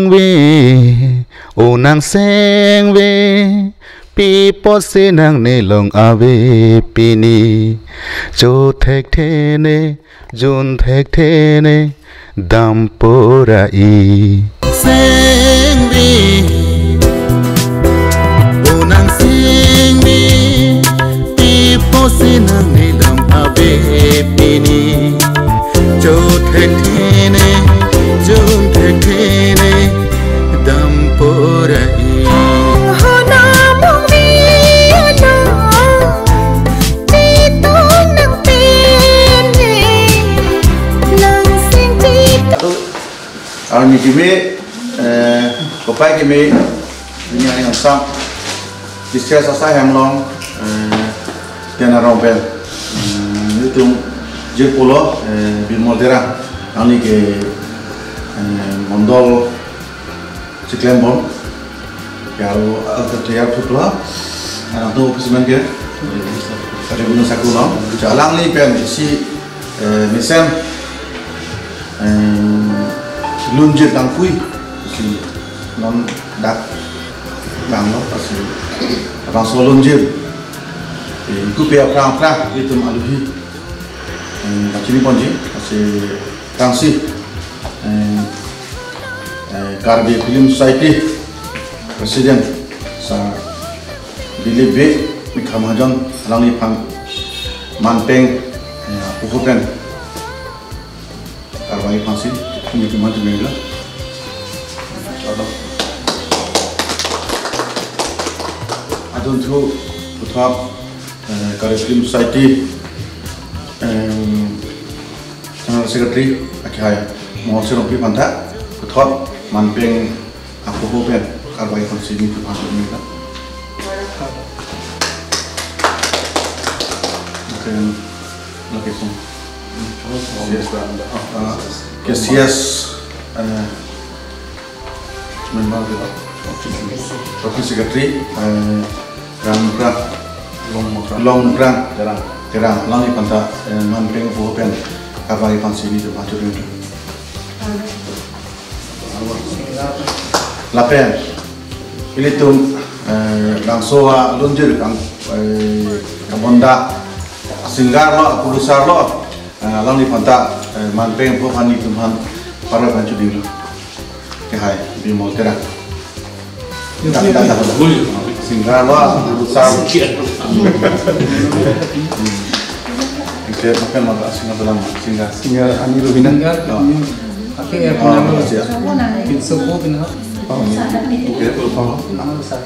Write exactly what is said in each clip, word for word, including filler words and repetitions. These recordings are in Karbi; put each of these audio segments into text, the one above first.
Ve, o Nangsengve, pi apotsi nangne long ave pini. Cho thekthe ne, jun thekthe ne, dam pura-i. Sengve, o Nangsengve, pi apotsi nangne long ave pini. Cho thekthe ne, jun thekthe ne, dam pura-i. Hona mong ni ano, chitu nang pene, nang sing chitu. Arni kimi, eh, kopai kimi, ini yang sam. Distra Sasa Hemlong, eh, Tena Rongpen, eh, itum je pulo, eh, Bimol Terang, alangli ke, eh, mondol chiklem bom, ya aro, eh, ke ya thupla, anak tu office man ke, ada guna saku lo, alangli pen isi, eh, mesen, eh, lunjir tangpui, si non dak bang lo, si abang so lunjir, eh, iku pe aphrang aphrang, itum aluhi, eh, kachini ponji, si tangsi, eh, eh, Karbi Film Society President, Sir Dilip Bey, Mikha Mahajon, alangliphan manpeng, eh, apuhu pen karvai aphansi, kumi kumi tu mengla. Adunthu puthot, eh, Karbi Film Society, em, General Secretary, akihai, Mohon Sirongpi aphanta, puthot manpeng apuhu pen karvai aphansi nelitum aphan mengla. Oke, oke, song. Yes, Pak. Ah, K C S, eh, member kita. Working Secretary, eh, Rang Mukrang. Long Mukrang. Long Mukrang. Terang. Terang. Alangli aphanta, eh, manpeng apuhu pen karvai aphansi nelitum aphan churi. Lapen ilitum, eh, bangso alunjir kang, eh, kabonda singer lo, producer lo, eh, alangli aphanta, eh, manpeng apuhu aphan nelitum aphan parvai aphan chuding lo. Akihai, Bimol Terang. Dak, dak, dak. Singer lo, producer. Oke, makan mata singer dalam singer. Singer Ani Rubina. Singer. Oh. Oke, ya, oh, pernah lo. Siap. Pinso po, pernah. Oh, oke. Pernah lo, sir.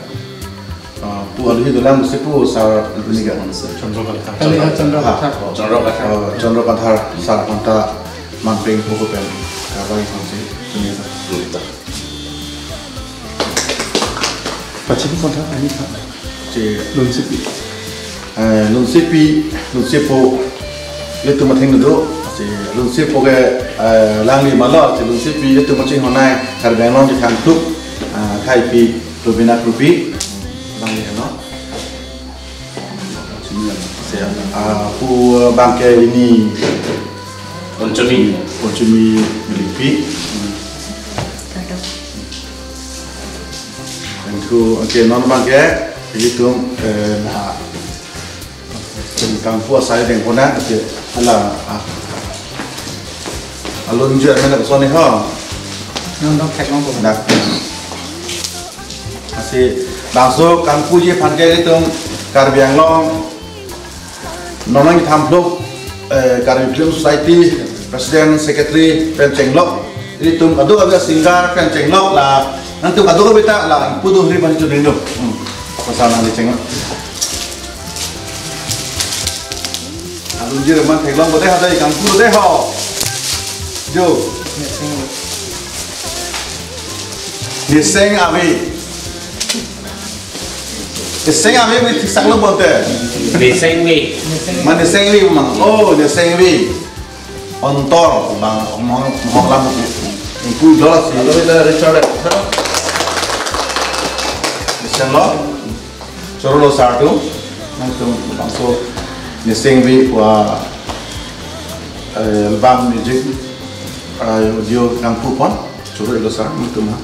Ah, pu aluhi dolang mesti pu sar ini kan. Chandra Kathar. Kali ya, Chandra Kathar. Oh, Chandra Kathar. Oh, Chandra Kathar sar aphanta manpeng apuhu pen karvai aphansi ini sar. Pachini kontha ani tha. Si Lunsepi. Eh, Lunsepi, Lunsepo. Ilitum atheng do. Si Lunsepo ke, eh, alangli malo, si Lunsepi ilitum kachinghon nai, Karbi Anglong chethang thup, eh, akhaipi, Rubina Krupi. Alangli, no? Si, ah, pu, eh, bangke ini. Ponchami. Ponchami Melipi. Thank you. Oke, non bangke, ilitum, eh, la, tentang puas saya deng kona, oke, ala, ah, alunjir mana ke soni ho. Non dong thek long kona. Dak. Asi, bangso kangpuji aphan ke ilitum Karbi Anglong, non nangkethan phlok, eh, Karbi Film Society President, Secretary pen chenglok. Ilitum kadokave singer pen chenglok la, nangtum kadokave ta la, pu do hri ban chuding do. Hmm. Pasal nangli chenglok. Alunjir man theklong ko de ha dai kangpu de ho. Jo. Niseng Ave. Niseng Ave wi thiksak lo bonte. Niseng Ave. Ma Niseng Ave ma. Oh, Niseng Ave. Ontor bang mohong mohong lam. Ingpu dolas. Lalu kita Richard. Niseng lo. Choro lo sar tu. Nangtum bangso Niseng Ave pu, eh, album music, eh, audio kangpu pon. Choro lo sar nangtum ha.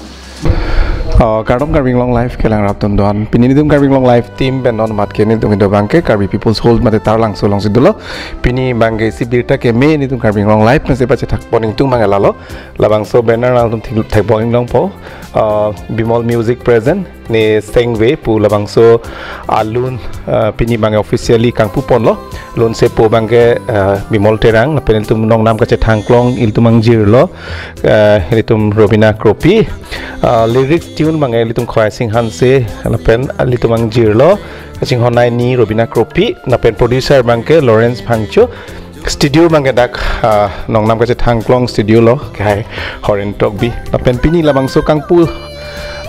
Uh, kardom Karbi Anglong Live kelang raptun don. Pini nelitum Karbi Anglong Live team pen non mat ke nelitum ido abangke Karbi People's Hall mate Taralangso alongsi dolo. Pini abangke isi birta keme nelitum Karbi Anglong Live pensi pachethak pon ingtung abang lalo. Labangso banner nangtum thek-, thekpon inglongpo. Uh, Bimol Music present Nisengve pu labangso alun, uh, pini abangke officially kangpu ponlo. Lun sepo abangke, uh, Bimol Terang, lapen ilitum nongnam kachethangklong ilitum angjirlo, uh, ilitum Robina Kropi, uh, lyrics tune abangke ilitum Khoya Sing Hanse, lapen ilitum angjirlo, kachinghon nai ni Robina Kropi, lapen producer abangke Lawrence Phangcho, studio abangke dak, uh, nongnam kachethangklong studio lo, kehai Horen Tokbi, lapen pini labangso kangpu,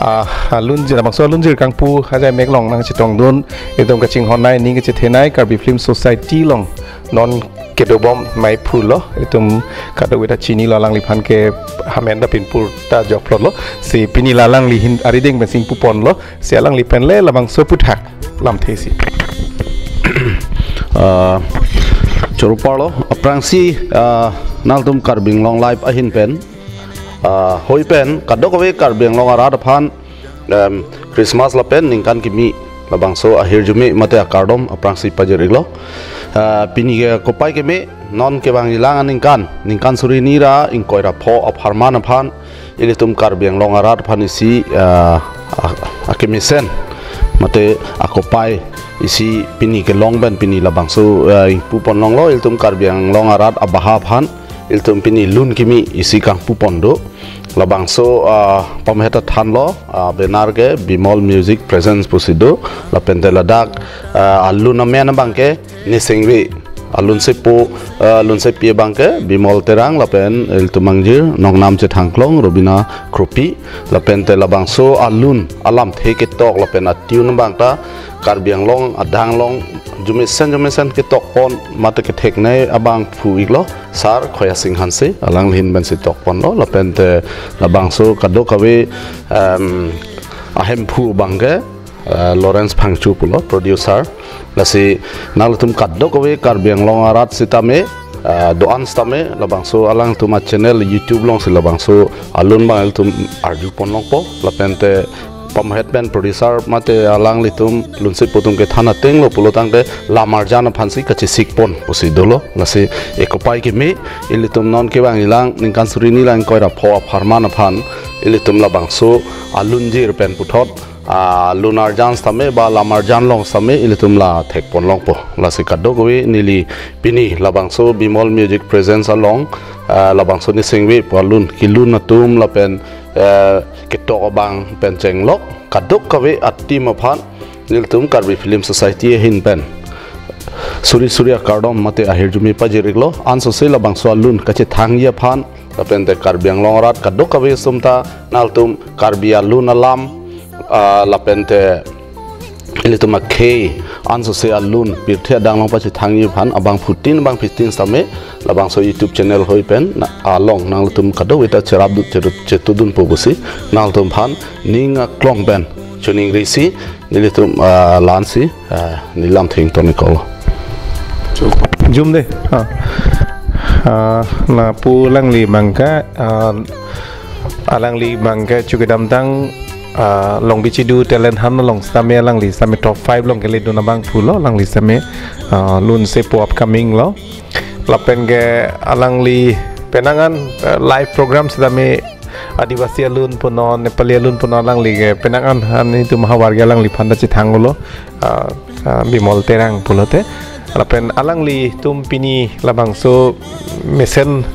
uh, alunjir, labangso alunjir kangpu ajai mek along nangchetongdun, ilitum kachinghon nai ni kachethe nai Karbi Film Society along non kedobom amei phulo, ilitum kadokave ta chinilo, alangliphan ke amen ta pinpur ta jokplotlo. Si pini la alangli ahin arideng pensi ingpu ponlo, si alangli pen le labangso aputhak lamthe si. Ah, choro parlo, aphrangsi, ah, nangtum Karbi Anglong Live ahin pen, ah, hoi pen kadokave Karbi Anglong arat aphan, em, Christmas lapen ningkan kimi labangso ahirjume mate akardom aphrangsi pajir iklo. Ah, pini ke kopai keme, non kevangjilang aningkan, ningkan suri ni ra ingkoi ra pho apharman aphan ilitum Karbi Anglong arat aphan isi, ah, a-, akemesen mate akopai isi pini kelong pen pini labangso, ah, ingpu pon longlo, ilitum Karbi Anglong arat abaha aphan ilitum pini lun kimi isi kangpu pon do. Labangso, ah, pamehet athanlo, ah, banner ke Bimol Music Presents pusi do, lapen te ladak, ah, alun amen abangke Nisengve, alun sepo, ah, alun sepi abangke Bimol Terang, lapen ilitum angjir nongnam chethangklong Robina Kropi, lapen te labangso alun alamthe ketok lapen atune abang ta Karbi Anglong adang along jumesen jumesen ketok pon mate kethek nai abangphu iklo Sar Khoya Sing Hanse, alangli ahin pensi tok ponlo, lapen te labangso kadokave, em, ahemphu abangke, eh, Lawrence Phangcho pulo producer. Lasi nangtum kadokave Karbi Anglong arat sitame, eh, do-an sitame labangso alangtum achannel YouTube alongsi labangso alun abang ilitum arju pon longpo, lapen te pamehet pen producer mate alanglitum lun sepo atum kethan atenglo pulo tangte lam arjan aphansi kachesik pon pusi dolo. Lasi ekopai keme, ilitum non kevangjilang ningkan suri ni ra ingkoi ra pho apharman aphan ilitum labangso alunjir pen puthot, ah, lun arjan sitame ba lam arjan along sitame ilitum la thek pon longpo. Lasi kadokave neli pini labangso Bimol Music Presents along, ah, labangso Nisengve pu alun kelun atum lapen, eh, ketok abang pen chenglok kadokave a-team aphan nelitum Karbi Film Society ahin pen suri suri akardom mate ahirjume pajir iklo. Ansose labangso alun kachethangji aphan lapen te Karbi Anglong arat kadokave sumta nangtum Karbi alun alam, ah, lapen te ilitum akhei ansose alun pirthe adang along pachethangji aphan abangphutin abangphitin sitame labangso YouTube channel hoi pen na along nangtum kadokave ta cherap dun cheru-, chetudunpo pusi nangtum aphan ning aklong pen choningri si nelitum, ah, la-ansi, ah, neli lamthe ington iklo. Jum de. Ah. Ah, lapu alangli abangke, ah, alangli abangke chu kedamtang, ah, Longbi Chidu Talent Hunt along sitame alangli sitame top five along keledun abangphu lo, alangli sitame, ah, lun sepo upcoming lo. Lapen ke alangli penang an, ah, live program sitame Adivasi alun punon, Nepali alun punon, alangli ke penang an, an itum havar ke alangliphan ta chethanglo, ah, ah, Bimol Terang pulote. Lapen alanglitum pini labangso mesen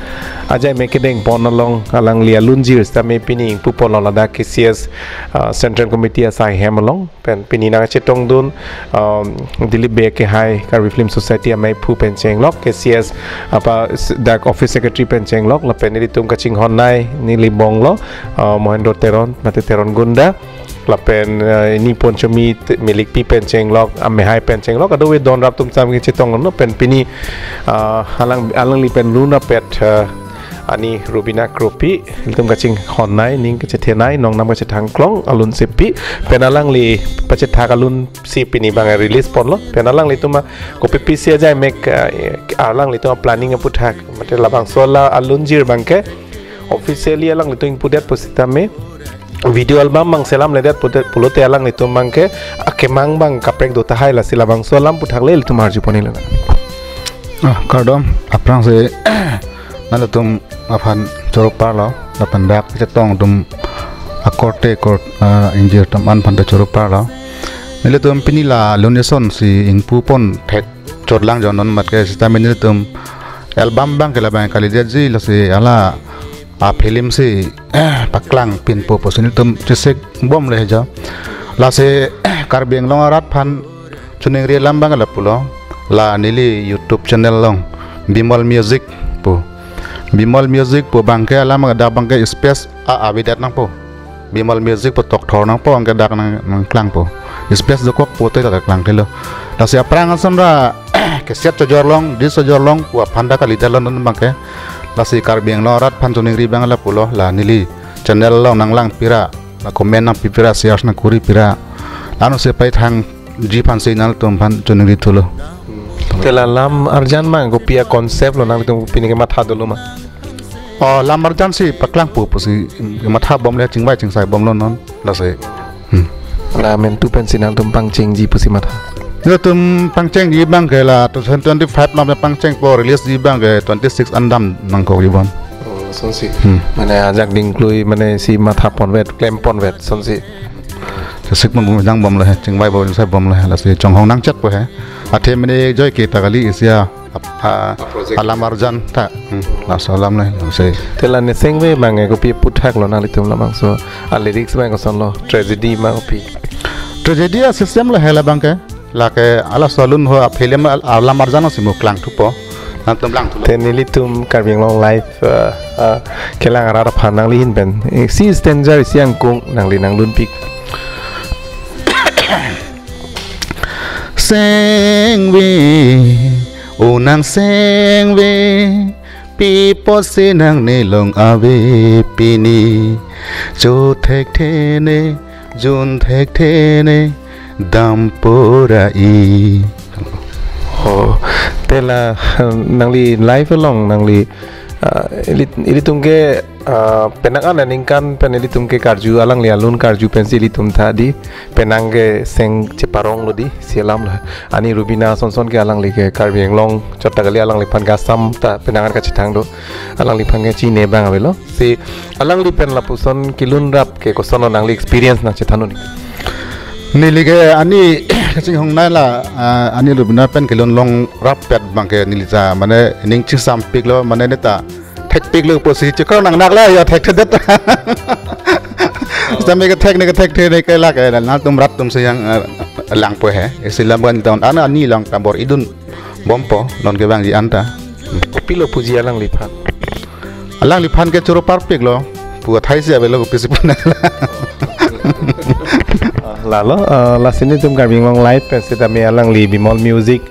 ajai mek kedeng pon along alangli alunjir sitame pini ingpu ponlo ladak K C S, ah, Central Committee asai hem along. Pen pini nangchetongdun, um, Dilip Bey kehai Karbi Film Society ameiphu pen chenglok, K C S apa s-, dak office secretary pen chenglok, lapen nelitum kachinghon nai neli bonglo, uh, Mohendro Teron, mate Teron Gunda, lapen, uh, ini Ponchomi te-, Milikpi pen chenglok, amehai pen chenglok, kadokave don rap atum sitame chetonglo, pen pini, uh, alang, alangli pen lun apet, uh, ani Robina Kropi, ilitum kachinghon nai, ning kachethe nai, nongnam kachethangklong, alun sepi, pen alangli pachethak alun si pini abang release ponlo, pen alanglitum a kopi pisi ajai mek, eh, alanglitum a planning aputhak, mate labangso la alunjir abangke, officially alanglitum ingpudet pusitame, video album abang selamledet pulote, pulote alanglitum abangke akemang abang kaprek do tahai, lasi labangso alam aputhak le ilitum arjupon-iklo. Ah, kardom, aphrangsi nanglitum aphan choro parlo, lapen dak chetong atum akorte akor, ah, ingjir atum an aphan ta choro parlo. Nelitum pini la lun ison si ingpupon thek chotlang jo non mat ke, sitame nelitum album abangke labang kalidetji, lasi hala a film si paklang pinpo pusi nelitum chesik bomle jo. Lasi Karbi Anglong arat aphan choningri alam abang lapulo, la neli YouTube channel along Bimal Music pu. Bimal Music pu abangke alam dak abangke space a avedet nangpo. Bimal Music pu tokthor nangpo, anke dak nang, nangklangpo. Space dokok pulote dak klangkelo. Lasi aphrang ason ra cassette chojorlong, disc chojorlong pu aphan dak kalidetlo non abangke. Lasi Karbi Anglong arat aphan choningri abang lapulo, la neli channel along nanglang pira, la comment nangpi pira, share nangkuri pira. Lano si paithangji aphansi nangtum aphan choningri thulo. Te la lam arjan abang kopi a-concept lo, nangtum pini kematha dolo ma? Oh, lam arjan si paklangpo pusi matha bomle, chingvai chingsai bomlo non, lasi. Hmm. La mentu pensi nangtum pangchengji pusi matha? Nelitum pangchengji abangke la two thousand twenty-five alam pangchengpo, releaseji abangke twenty-six an dam nangkokji bon. Oh, lasonsi. Hmm. Mane ajak dingklui, mane si mathapon vet, klempon vet, lasonsi. Chesik bomlo, jang bomlo he, chingvai bomlo, sai bomlo he, lasi chonghong nangchetpo he. Athe mane joike ta kali isi a, a, a, a project, alam arjan ta. Hmm, laso alam le, sai. Te la nesengve abang kopi aputhak lo nanglitum labangso a-lyrics abang kosonlo, tragedy ma kopi? Tragedy a-system lo he labangke. Lake halaso alun ho a-film al-, alam arjan si mo klangthupo. Nangtum langthulo. Te nelitum Karbi Anglong Live, uh, uh, kelang arat aphan nangli ahin pen, eh, isi stanza, isi angkung nangli nanglunpik. Sengve, o nang sengve, pi apotsi nangne long ave pini. Cho thekthe ne, jun thekthe ne, dam pura i. Oh, te la, nangli live along, nangli, ah, ili, ilitum ke, ah, penang an aningkan pen ilitum ke karju, alangli alun karju pensi ilitum ta di, penang ke seng cheparonglo di, si alam lo. Ani Rubina sonson ke alangli ke Karbi Anglong chot ta kali, alangliphan ke Assam ta penang an kachethang do. Alangliphan ke chini abang avelo. Si alangli pen lapuson kelun rap ke koson nangli experience nangchethan un-ik? Neli ke ani kachinghon nai la, ah, ani Rubina pen kelun long rap pet abangke neli ta mane ning chingsampiklo, mane neta thekpiklo pusi chikor nang nak la ya thekthedet. Sitame kethek ne, kethek the ne ke lake nangtum rat atum si yang, ah, langpo he. Isi alam abang ta non an ani lang ta bor-idun bompo, non kevangji an ta. Kopilo puji alangliphan? Alangliphan ke choro parpiklo, pu athai si avelo, kopisi pu nang la. Ah, lalo, ah, lasi nelitum Karbi Anglong Live pen sitame alangli Bimal Music,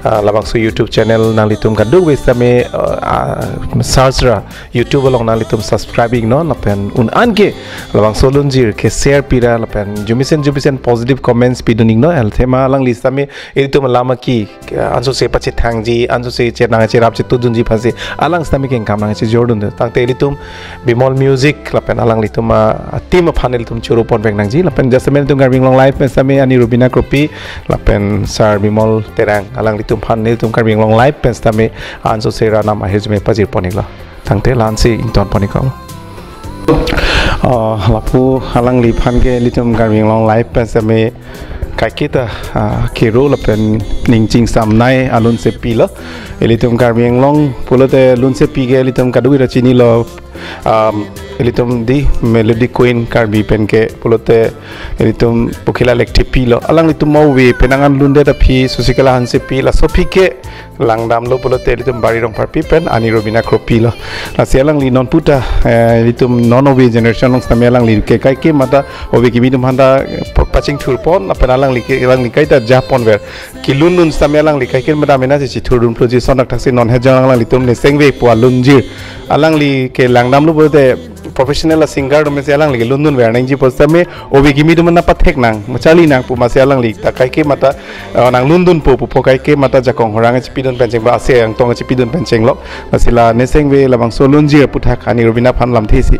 ah, labangso YouTube channel nanglitum kadokave sitame, ah, ah, search ra YouTube along nanglitum subscribe-iknon, lapen un-an ke labangso alunjir ke share pira, lapen jumisen jumisen positive comments pidun-iknon, el thema alangli sitame ilitum alam aki, ansose pachethangji, ansose chenang cherap chetudunji aphansi alang sitame kengkam nangchejordun. Tangte ilitum Bimal Music lapen alanglitum a, a-team aphan ilitum choro ponvek nangji, lapen jasemet ilitum Karbi Anglong Live pen sitame ani Rubina Kropi lapen Sir Bimal Terang, alanglitum aphan ilitum Karbi Anglong Live pen sitame ansose ranam ahirjume pajirpon-iklo. Tangte la-ansi ingtonpon-iklo. Ah, lapu alangliphan ke ilitum Karbi Anglong Live pen sitame kaiketa, ah, kero lapen ning chingsamnei alunsepi lo. Ilitum Karbi Anglong pulote lunsepi ke ilitum kadokave ta chinilo, um, ilitum di Melody Queen Karbi pen ke pulote ilitum Pokhila Lekthepi lo. Alanglitum ove penang an lundet aphi Susikala Hansepi, laso aphi ke langdamlo pulote ilitum Bari Rongpharpi pen ani Rubina Kropi lo. Lasi alangli non puta, eh, ilitum non ove generation along sitame alangli ke kaike mata ove kimi atum aphanta pachingthurpon, lapen alangli ke, alangli kaita japonver. Kelundun sitame alangli kaike mata mena si chithurdunploji, lason akthaksi non hejang alanglitum nesengve pu alunjir. Alangli ke langdamlo pulote professional a-singer atum si alangli ke lundunver nangji pu sitame ove kimi atum nangpathek nang, ma charli nang pu masi alangli ta kaike mata, eh, nanglundunpo pupo, kaike mata jakong horang chipidun pen chengba, ase angtong chipidun pen chenglok. Lasi la nesengve labangso alunjir aputhak ani Rubina aphan lamthe si.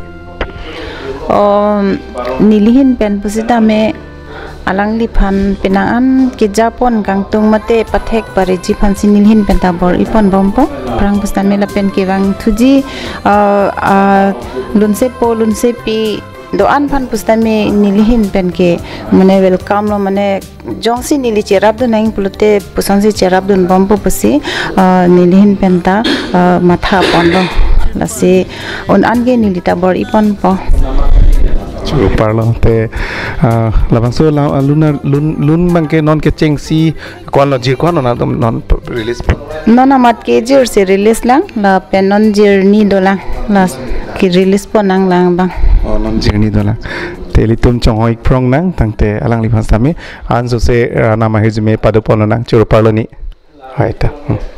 um, nelihin pen pusitame alangliphan penang an kejapon kangtung mate pathek pareji aphansi nelihin pen ta bor-ipon bompo. Aphrang pusitame lapen kevangthuji, uh, uh, lunsepo lunsepi do-an aphan pusitame nelihin pen ke mane welcome lo, mane jongsi neli cherapdun nang pulote pusonsi cherapdun bompo pusi, uh, nelihin pen ta, uh, matha ponlo. Lasi un-an ke neli ta bor-iponpo. Choro parlo te, ah, labangso la, ah, lun, lun, lun abang ke non kechengsi ko-an lo, jir ko-an lo nangtum non release po? Non amat ke jirsi release lang, lapen non jirni dolang, la ke release pon nanglang abang. Oh, non jirni dolang. Te ilitum chonghoi phrong nang tangte alangliphan sitame ansose, ah, nama hirjume padopon nang, choro parlo ni. Hai ta. Hmm.